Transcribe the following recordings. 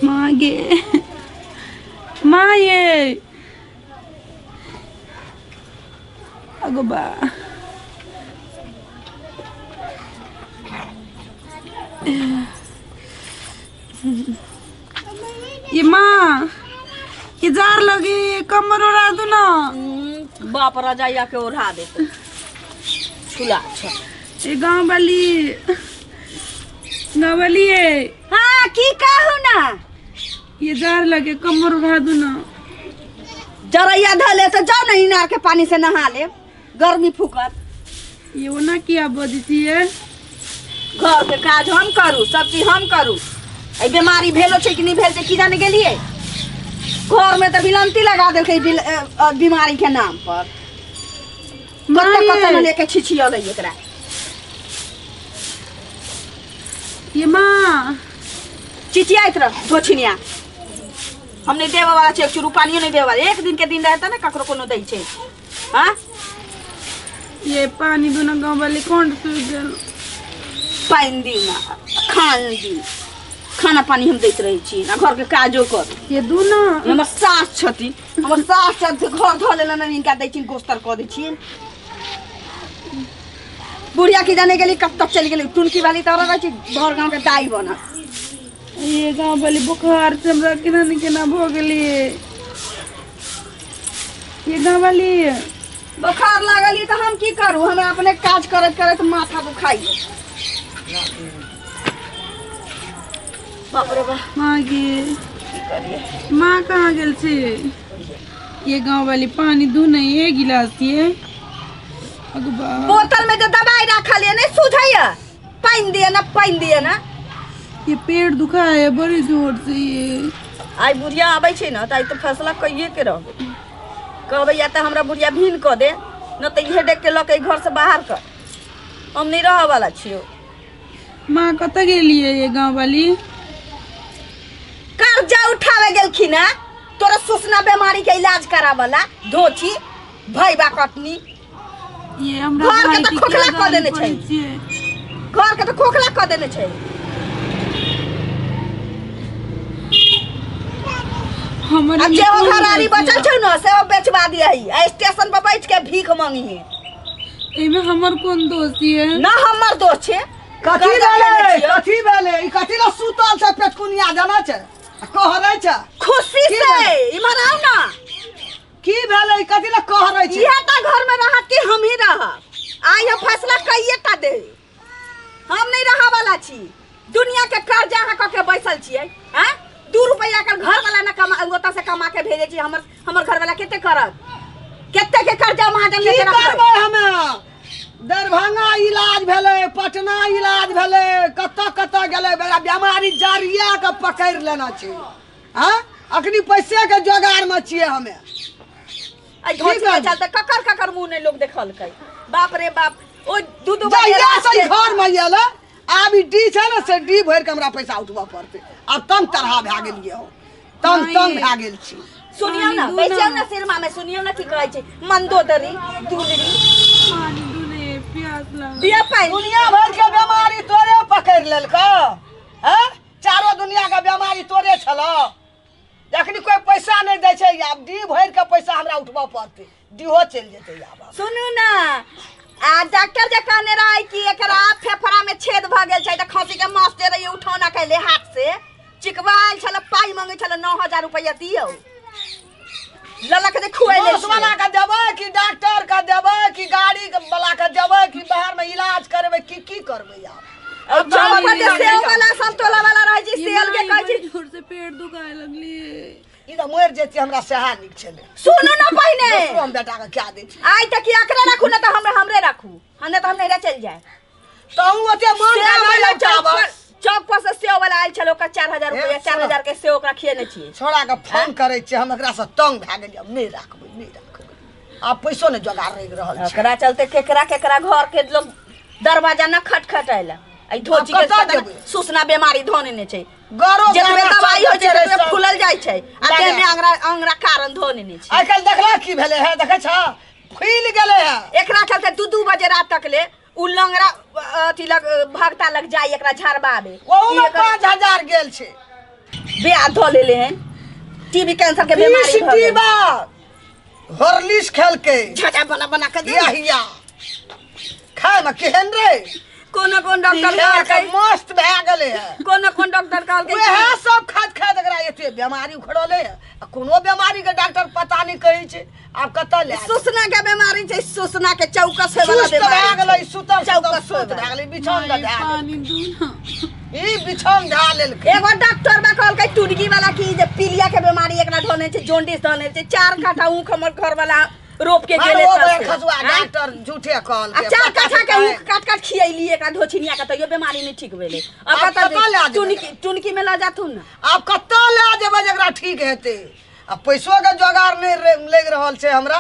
माँ गे, माँ ये अगो बा। ये माँ ये जार लगी कमर ओढ़ा दू ना। बाप रजाइया के ओढ़ा दे छुला छ। ये गाँव वाली, गाँव वाली है। हाँ की कहू ना। ये जार लगे कमर ओढ़ा दू ना। जरैया धले तो जाओ ना इनार के पानी से नहा ले, गर्मी फूकत। ये वो ना किया बजती है। घर के काज हम करू, सब चीज हम करू। ए बीमारी भेलो छै कि नहीं भेल छै की जाने गेलिए। घर में तो बिलंती लगा देलकै बीमारी के नाम पर। कत कत में लेके छिछियलै एकरा। ये माँ चिचियाइत रह धोछिनिया। हम नहीं देवे वाला छै, एक चूरू पानियो नहीं देवे वाला। एक दिन के दिन रहता ना ककरो कोनो दै छै। हाँ ये पानी दोनों गाँव वाले कौन सूख गेल। पानि दी ना खान दी, खाना पानी हम दैत रहै छी ना, घर के काजो कर। ये दू ना हमर सास छथिन, हमर सास छथिन घर धो लेलन, हिनका दै छिन गोस्तर कऽ दै छिन। बुढ़िया की जाने गेली कब तक चलि गेली। टुनकी वाली तऽ रहै छै भर गाँव के दाई बनल। ये गाँव वाली बुखार से हमरा केना ने केना भऽ गेलियै। ये गाँव वाली बुखार लागल तऽ हम की करू, हमरा अपने काज करैत करैत माथा दुखाइए। बाप रे बाप। माँ गे माँ कहाँ गेल छै। ये गाँव वाली पानी दू नहीं एक गिलास ये बोतल में जो दवाई रखल है नहीं सुझैया। पानि दिए ना, पानि दिए ना। ये पेट दुखा है बड़ी जोर से। ये आई बुढ़िया आबै छै ना त आई तो फैसला कहिए के रहबै। कहबै या त हमरा बुढ़िया भीन क दे न त इहे देख के ल के घर से बाहर कर, हम नहीं रह वाला छियो। माँ कत गेलिए ये गाँव वाली? कर्जा उठावे गेलखिन है तोरा सुसना बीमारी के इलाज करावला धोची भैबा कटनी। ये हमरा घर के त खोखला क देने छै, घर के त खोखला क देने छै। हमर जे ओ घरारी बचल छै न से ओ बेचवा दियही, आ स्टेशन पर बैठ के भीख मांगी। एमे हमर कोन दोष है? ना हमर दोष छै। कथी भेलै, कथी भेलै? ई कथी ला सुतल छै पेटकुनिया जाना छै कहरै छै खुशी से। इमहर आउ ना। की भेलै, कथी ला कहरै छै? इहे ता घर में रहत कि हम ही रहब। आइ हम फैसला कइए ता दे, हम नहीं रह वाला छी। दुनिया के कर्जा अहाँ क के बैसल छियै। हैं 2 रुपया के घर वाला ना कमा ओतऽ से कमा के भेजै छी। हमर हमर घर वाला कते करत, कते के कर्जा महाजन लेके रखबै। हमे दरभंगा इलाज भेलै, पटना इलाज भेलै, कतऽ कतऽ गेलै। बड़ा बीमारी जरिया के पकड़ि लेना छै। हाँ अखनी पैसे के जोगार में छियै हमे। आई धोती के चलते ककर ककर मुंह नहीं लोग देखलकै। बाप रे बाप। ओ दू दू जहिया से घर में आयल आब ई डी छै ने से डी भरि के हमरा पैसा उठबऽ पड़तै। आब तंग तरहा भए गेलियै हो, तंग तंग भए गेल छी। सुनियौ ना, बैसियौ ना सिरमा में, सुनियौ ना की कहै छै। मंदोदरी दुलरी प्यास लागल। दिया पानि। दुनिया भर के बीमारी तोरे पकड़ि लेलकौ। हैं चारो दुनिया के बीमारी तोरे छलौ। जखनी कोई पैसा नहीं दै छै आब डी भरि के पैसा हमरा उठबऽ पड़तै, डीहो चलि जेतै आब। सुनू ना, आ डॉक्टर जे कहने रहै कि एकरा फेफड़ा में छेद भऽ गेल छै त खांसी के मास दे रही उठौना कैले हाथ से चिकवायल छल, पाइ मंगै छल 9000 रुपया दियौ। ललक जे खुएले मास वाला के देबै कि डॉक्टर के देबै कि गाड़ी वाला के देबै कि बाहर में इलाज करबै कि की करबै आब। अब चौक पर जे सेव वाला संतोला वाला रहै छै सेल के कहै छै जोर से पेट दुखाए लगली। ई त मरि जेतै हमरा सएह नीक छलै। सुनू ना पहिने हम बेटा के क्या दै छी। आइ तक एकरे राखू ना त हमरा हमरे राखू, हम त हम नहिरा चलि जाए। तहु ओते मन के नहि लौटाब। चौक पर से सेव वाला आयल छल, ओकरा 4000 रुपया 4000 के सेव ओकरा खिएने छियै। छोड़ा के फोन करै छियै हम, एकरा से तंग भए गेलियै। अब नहि राखबै, नहि राखबै। आब पैसो नहि जोगार रहि रहल छै। एकरा चलते केकरा केकरा घर के लोग दरवाजा न खटखटाइला। आई धोची के सुसना बीमारी धोने छै। गरो जतबे दवाई होइ छै ततबे फूलल जाइ छै आ देह में अंगरा अंगरा कारण धोने छै। आइ काल्हि देखला की भेलै है, देखै छ फूलि गेलै है। एकरा चलते 2-2 बजे रात तक ले उ लंगड़ा अथी लग भगता लग जाय एकरा झाड़बाबे। ओहू में 5000 गेल छै। बियाह धो लेले हैं, टीबी कैंसर के बीमारी भ गेल। हॉर्लिक्स खेल के झाटा बना बना के दे। हिया खाय में केहन रे? कोनो कोन डॉक्टर कहलकै मस्त भए गेलै है। कोनो कोन डॉक्टर कहलकै वएह सब खाद खाद एकरा एते बीमारी उखड़ले है। आ कोनो बीमारी के डॉक्टर पता नहीं कहै छै। आब कतऽ ले सुसना के बीमारी छै, सुसना के चौकस होय वाला बीमारी भए गेलै। सुतल चौकस सुत भए गेलै, बिछौन दे पानी दू ना, ई बिछौन ढा लेलकै। एगो डॉक्टर बा कहलकै टुनगी वाला की जे पीलिया के बीमारी एकरा धने छै, जॉन्डिस धने छै। 4 काठा ऊख हमर घर वाला रोप के गेले त खसुआ डॉक्टर झूठे कहलकै। आ 4 काठा के ऊख काट काट खियैली एकरा धोछिनिया के, तैयो बीमारी नहीं ठीक भेलै। अब कतऽ टुनकी टुनकी में ल जाथुन ना। आब कतऽ ल जेबै जेकरा ठीक हेतै? आ पैसो के जोगार नहीं लागि रहल छै हमरा।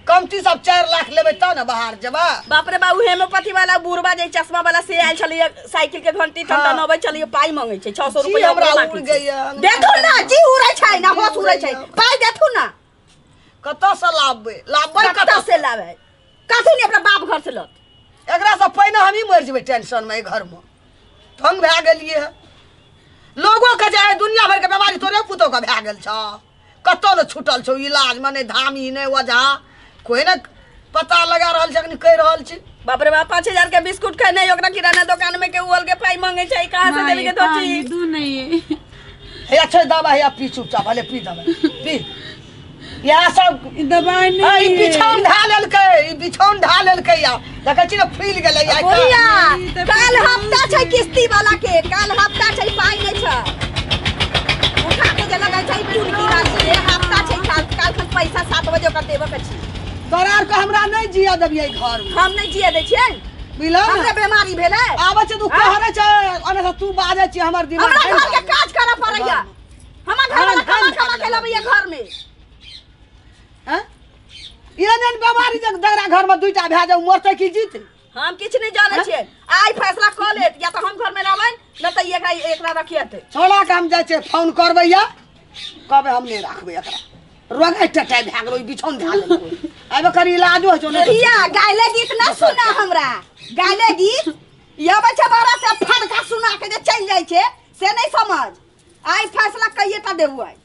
कमती सब 4 लाख लेबै तब ने बाहर जेबै। बाप रे बाप, हेमोपैथी वाला बुढ़बा जे चश्मा वाला से आयल छलै, साइकिल के घंटी टनटनबै छलै, पाई मांगै छै 600 रुपया हमरा उड़ गइया। देथुन ना, जी उड़ै छै ना, होश उड़ै छै, पाई देथुन ना। कतऽ से लाबबै? लाबबै कतऽ से लाबै? कथु ने अपना बाप घर से लत। एकरा से पहिने हमही मरि जेबै टेंशन में। घर में तंग भए गेलियै है। लोगो के जे दुनिया भर के बीमारी तोरे पुतोह के भए गेल छौ, कतौ ने छूटल छौ इलाज में, नहि धामी नहि ओझा, कोई ने पता लगा रहल छै। अखनी कहि रहल छी। बाप रे बाप, 5000 के बिस्कुट खेने ओकरा किराना दुकान में के उल के पाई मांगे छै, कहां से देबी के धोची? दू नहीं हे अच्छा दवा है, पी चुपचाप, भले पी दवा पी। यह सब दवाई नहीं, ई बिछौन ढा लेलकै, ई बिछौन ढा लेलकै। या देखै छी ने फूल गेलै। या बुढ़िया काल हफ्ता छै किस्ती वाला के, काल हफ्ता छै, पाई नहीं छै। उठा के जे लगै छै टुनकी वाली के हफ्ता छै, काल काल खन पैसा 7 बजे ओकरा देबऽ के छी। तोरा आर के हमरा नहीं जिया देबियै घर में। हम नहीं जिया दै छियै। बुझलौ? हमरा बीमारी भेलै। आबै छै तू कहरै छै ओने से तू बाजै छी, हमर दिमाग हमरा घर के काज करऽ पड़ैया। हमर घर वाला कमा कमा के लबैया घर में। हैं एहन बीमारी जे दगरा घर में दुईटा भए जाउ, मरतै की जीतै? हम किछु नहीं जानै छियै। आइ फैसला कऽ लेत, या तऽ हम घर में रहबै न तऽ एकरा एकरा रखियतै। छोड़ा के हम जाइ छियै, फोन करबै या कहबै हम नहीं राखबै एकरा। रोगै टटाइ भए गेलै, बिछौन धए लेलकै। आब एकर इलाजो होइ छौ। बुढ़िया गायले गीत न सुना हमरा, गायले गीत ये बच्चा बड़ा से फटका सुना के जे चलि जाइ छै से नहीं समझ। आइ फैसला कहिए टा देबू आइ।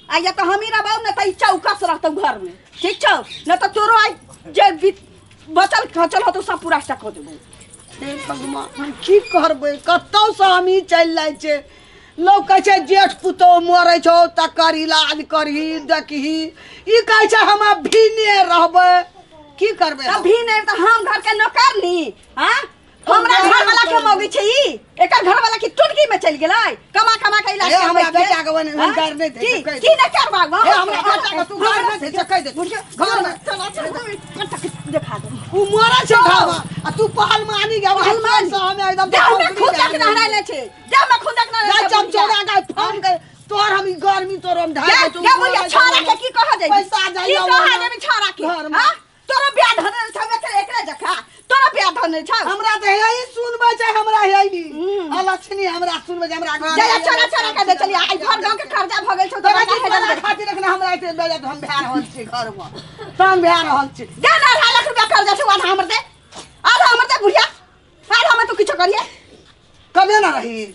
आइ या तऽ हमही रहबौ न तऽ ई चौकस रहतौ घर में, ठीक छौ? न तऽ तोरो आइ जे बचल खचल होतौ सब पूरा कऽ देबौ। हे भगवान, हम की करबै? कतौ से हमही चलि जाइ छै। लोग कहै छै जेठ पुतोह मरै छौ तकर इलाज करही देखही, ई कहै छै हम अभी ने रहबै। की करबै? अभी नहि तऽ हम घर के नौकरनी। हां, हमरा घर वाला के मौगी छै ई, एकर घर वाला की टुटकी में चलि गेलै कमा कमा के इलाज। हे हमरा बेटा के ओने हुनकर नहि दे की की नहि करबा? हे हमरा बेटा के तू घर नहि दे कहि दे घर में चल चल देखा दे। उ मरै छै घर में आ तू पहलवानी के पहलवान से हम एकदम देह में खुदक नहराइले छै, देह में खुदक नहराइले छै। चमचौड़ा के फोन कर तोर हम गर्मी तोर हम ढाई दे। के बुढ़िया छाड़ा के की कह जाई? पैसा जाई की कह देबी छाड़ा के? हां, तोरा बियाह धरल छौ एकरे जखा, तोरा बियाह धरल छौ। हमरा त यही सुनबै छै, हमरा यही अलक्षणी हमरा सुनबै छै। हमरा घर जा चला चला के दे चली। आई घर गांव के कर्जा भ गेल छौ तोरा के खातिर रखना। हमरा एते बेजत हम भए रहल छी घर में, तंग भए रहल छी। दे ना 2.5 लाख रुपया कर्जा छौ, आधा हमर दे, आधा हमर दे बुढ़िया, आधा हमर। तू किछो करिए कमे ना रही,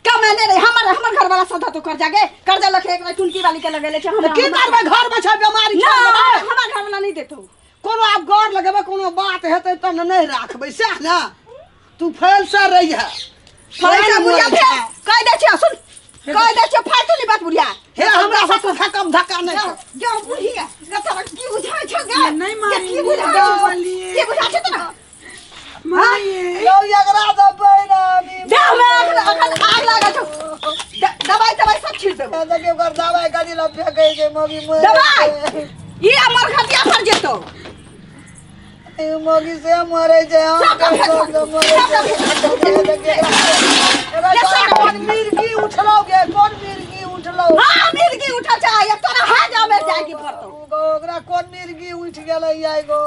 कमे नहीं रही। हमर हमर घर वाला सदा तो कर्जा के कर्जा लखे एकरा टुनकी वाली के लगेले छै। हमरा की करबै? घर में छै बीमारी ना, हमर घर वाला नहीं देतौ। कोनो आब गौर लगेबै, कोनो बात हेतै तब ने नहीं राखबै, सएह ने? तू फैल से रही है। फैल से बुढ़िया फेर कहि दै छियै, सुन कहि दै छियै फालतू नहीं बात बुढ़िया। हे हमरा से तू धक्का धक्का नहीं जा बुढ़िया। तोरा की बुझाइ छौ गे? नहीं मारी की बुझाइ छौ? की बुझाइ छौ तोरा? मारी यौ एकरा देबै ना देह में अखन आग लागल छौ। दवाई दवाई सब छीट देबौ। देखियौ ओकर दवाई कथी लए फेकै छै मौगी। दवाई ई हमर खटिया पर जेतौ। मौगी से मरै छै, हम मरै छै। कोन मिर्गी उठलौ गे? कोन मिर्गी उठलौ? हां, मिर्गी उठल छै, तोरा हाथ जामे जाय के पड़तौ। ओकरा कोन मिर्गी उठ गेलै आइ गो?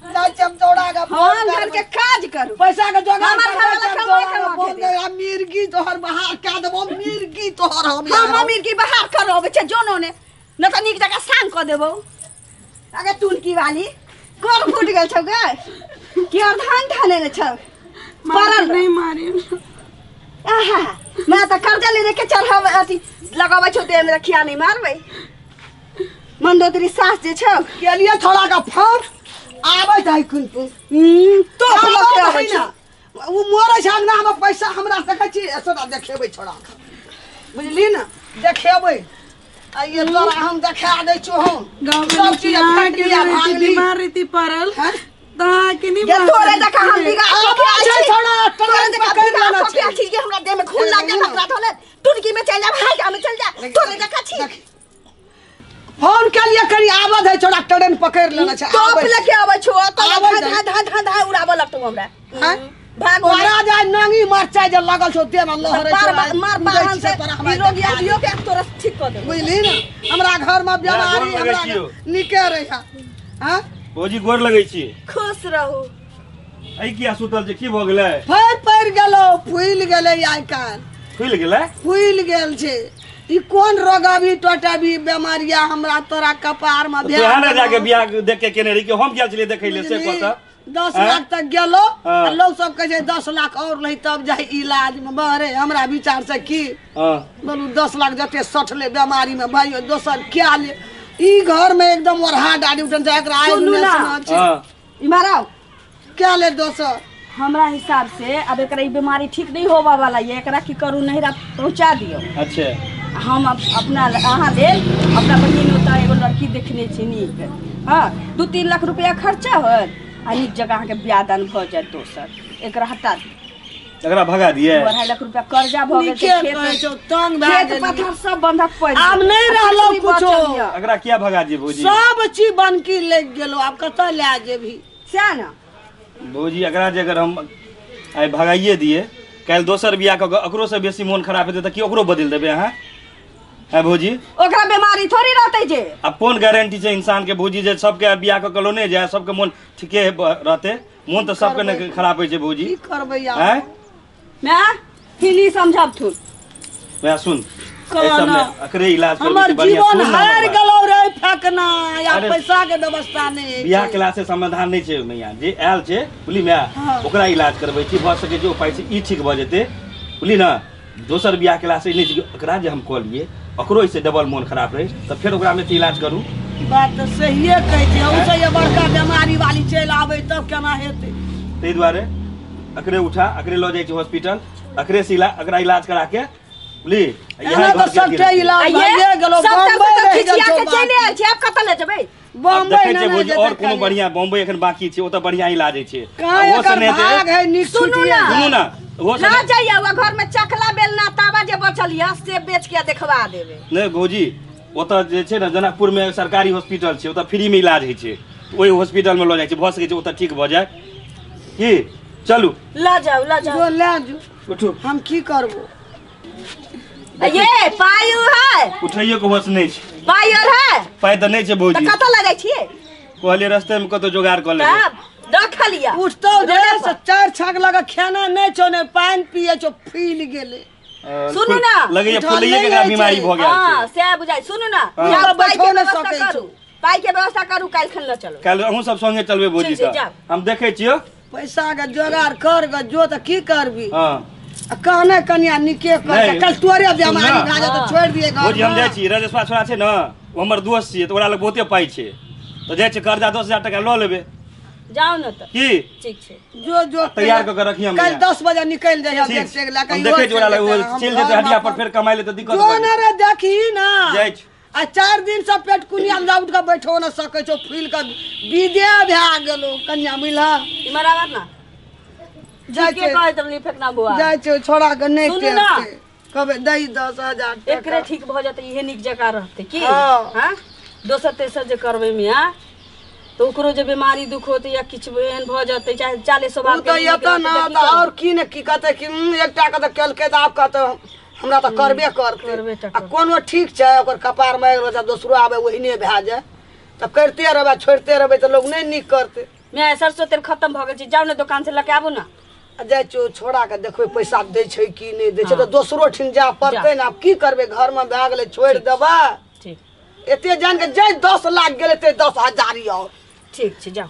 जा चमचौड़ा के हम घर के काज करू, पैसा के जोगाड़ हमर घर वाला कमा कमा के दे। मिर्गी तोहर बाहर कए देबौ, मिर्गी तोहर हम मिर्गी बाहर करबै छै जोनो ने न त नीक जगह सांग क देबौ। अगे टुनकी वाली कोर फूट गेल छौ गे? की और धान धाने ने छौ? पड़ल नहीं मारे। आहा, मैं त कर्जा ले के चढ़ाव अथी लगाबै छौ देह में रखिया नहीं मारबै। मंदोदरी सास जे छौ के लिए थोड़ा का फोन आबै छै कुन तू तो लके आबै छै उ मोरे छै अंगना में पैसा हमरा देखै छी सोना देखेबै छोड़ा बुझली ना देखेबै आ ये तोरा हम देखा दै छौ हम गांव में चीज के बीमार रीति पड़ल ता के नहीं ये तोरे देखा हम बिगा के आइ छै छोड़ा तोरे देखा बिगा के आइ छी जे हमरा देह में खून लाग जा हमरा धोले टुनकी में चल जा भाई में चल जा तोरे देखा छी। फोन के लिए करी आवत है छोड़ा ट्रेन पकड़ लेना छै टोप लेके आबै छौ त धा धा धा धा उड़ाबऽ लगतौ हमरा हां भाग मारा जाय नांगी मरचाई जे लागल छौ देह में लहरै छै मार मार से रोग आबियो के तोरा ठीक क देबौ बुझली ना। हमरा घर में बीमारी हमरा निके रहे हां भौजी गोर लगै छी। खुश रहू। ऐ किया सुतल छै की भ गेलै? फेर पड़ गेलो फूल गेलै आइ काल फूल गेलै फूल गेल छै। ई कोन रोग अभी टोटाबी बीमारिया हमरा तोरा कपार में भेल तोरा ना जाके बियाह देख के केने रही कि हम गेल छलियै देखै ले से पता 10 लाख तक गेलो आ लोग सब कहै छै 10 लाख और नहीं तब जाय इलाज में बहरे हमरा विचार से की बोलू 10 लाख जते सठले बीमारी में भाई दोसर क्या ले ई घर में एकदम ओरहा डाली उठन छै एकरा आइ ना छै इमाराव क्या ले दोसर हमरा हिसाब से अब एकरा ई बीमारी ठीक नहीं होवा वाला ये एकरा की करू नहिरा पहुंचा दियो। अच्छा हम अपना अहाँ लेल अपना बहिन ओतऽ एगो लड़की देखने छी नीक हाँ 2-3 लाख रुपया खर्चा होत आ नीक जगह अहाँके बियाह दान भऽ जायत दोसर एकरा हटा दियौ एकरा भगा दिए 2.5 लाख रुपया कर्जा भऽ गेल छै खेत तंग भए खेत पथार सब बंधक पड़ि आब नहीं रहलो कुछो एकरा किया भगा दिए भौजी सब चीज बनकी लग गेलो आब कतऽ लए जेबही सएह ने भौजी। एकरा जे अगर हम आइ भगाइए दिए काल्हि दोसर बियाह कऽ कऽ ओकरो से बेसी मोन खराब हेतै तऽ की ओकरो बदलि देबै अहाँ? है भौजी ओकरा बीमारी थोड़ी रहतै जे अब कोन गारंटी छै इंसान के भौजी जे सबके बियाह कऽ कऽ लोने जाय सबके मोन ठीके रहतै? मोन तऽ सबके ने खराब होइ छै भौजी की करबै यार हैं मैं फिनी समझब थु मैं सुन एकरे इलाज हमर जीवन हार गेलो रे फेकना या पैसा के व्यवस्था नहीं बियाह केला से समाधान नहीं छै मैया जे आयल छै बुझली मैं ओकरा इलाज करबै छी भऽ सकै छै ओ पाइ से ई ठीक भऽ जेतै बुझली ना। दोसर बियाह केला से नहीं छै ओकरा जे हम कहलिए ओकरो ऐसे डबल मोन खराब रहे तऽ फेर ओकरा में इलाज करू। बात तऽ सहिए कहै छै ओ से बड़का बीमारी वाली चलि आबै तब केना हेतै? ताहि दुआरे एकरे उठा एकरे लऽ जाइ छै हॉस्पिटल एकरे से एकरा इलाज करा के बुझली एना तऽ सबटे इलाज भइए गेलो बम्बई रहि गेल छौ चलि आयल छै आब कतऽ ले जेबै बम्बई नहि जेतै और कोनो बढ़िया बम्बई एखन बाकी छै ओतऽ बढ़िया इलाज होइ छै ओ से नहि हेतै। सुनू ना सुनू ना ना जाइए वो घर में चकला बेलना तावा जे बचल यऽ से बेच के देखवा देबै। नहीं भौजी ओतऽ जे छै ने जनकपुर में सरकारी हॉस्पिटल छै ओतऽ फ्री में इलाज होइ छै ओहि हॉस्पिटल में लऽ जाइ छै भऽ सकै छै ओतऽ ठीक भऽ जाय की चलू लऽ जाउ लऽ जाउ जो लए जो उठू हम की करबो ये पाइ है उठैयो के होश नहि छै पाइ और है पाइ तऽ नहि छै भौजी तऽ कतऽ लऽ जाइ छियै? कहलियै रस्ते में कतौ जोगाड़ कऽ लेबै तब रखल यऽ उठतो रे से 4 छाक लगा खाना नहीं छौ ने पानि पिए छौ फूल गेलै। सुनू ना लगैया फूलैये के एकरा बीमारी भऽ गेल छै हां सएह बुझाइ। सुनू ना जाउ बैठो ने सकै छौ पाइ के व्यवस्था करू काल्हि खन लऽ चलू काल्हि अहूँ सब संगे चलबै भौजी तऽ हम देखै छियौ पैसा के जोगाड़ कर ग जो तऽ की करबी। हां आ कहने कनिया निके कर कल तोरे बीमारी भए जाय तऽ छोड़ि दिए घर। भौजी हम जाइ छी राजेशवा छोड़ा छै ने ओ हमर दोस्त छियै तऽ ओकरा लग बहुते पाइ छै तऽ जाइ छै कर्जा 10,000 टका लऽ लेबै जाओ न तऽ की ठीक छै जो जो तैयार कऽ के रखियै हम कल 10 बजे निकल जाइए देख से लए हम देखै छी ओकरा लग चलि जेतै हटिया पर फेर कमाइ ले तऽ दिक्कत जो ना रे देखी ना जाइ छी आ 4 दिन से पेट कुनिया में उठ के बैठो न सकै छौ फूल के विदे भए गेलो कन्या मिला इमर आवर ना जाइ के कहै तमनी फेकना बुआ जाइ छै छोड़ा के नहि सुनू ना कहबै दही 10,000 टका एकरे ठीक भऽ जेतै इहे नीक जकाँ रहतै की हां दोसर तेसर जे करबै मियां तो ओकरो जे बीमारी दुख होते या किछु एहन भऽ जेतै चाहे चाले स्वभाव के तऽ एतऽ ना तऽ और की ने की कहतै कि एकटा के तऽ केलकै तऽ आब कहतै हमरा तऽ करबे करतै आ कोनो ठीक छै ओकर कपार मारि गेलो दोसरो आबै ओहिने भए जाय तऽ करिते रहबै छोड़िते रहबै तऽ लोग नहि नीक करतै। मैं सरसों तेल खत्म भऽ गेल छै जाउ ने दोकान से लऽ के आबू ना आ जाइ छियौ छोड़ा के देखबै पैसा दै छै कि नहि दै छै तऽ दोसरो ठिन जाय पड़तै ने आब की करबै घर में भए गेलै छोड़ि देबै ठीक एते जान के जाय 10 लाख गेलै ते 10,000 और ठीक छै जाउ।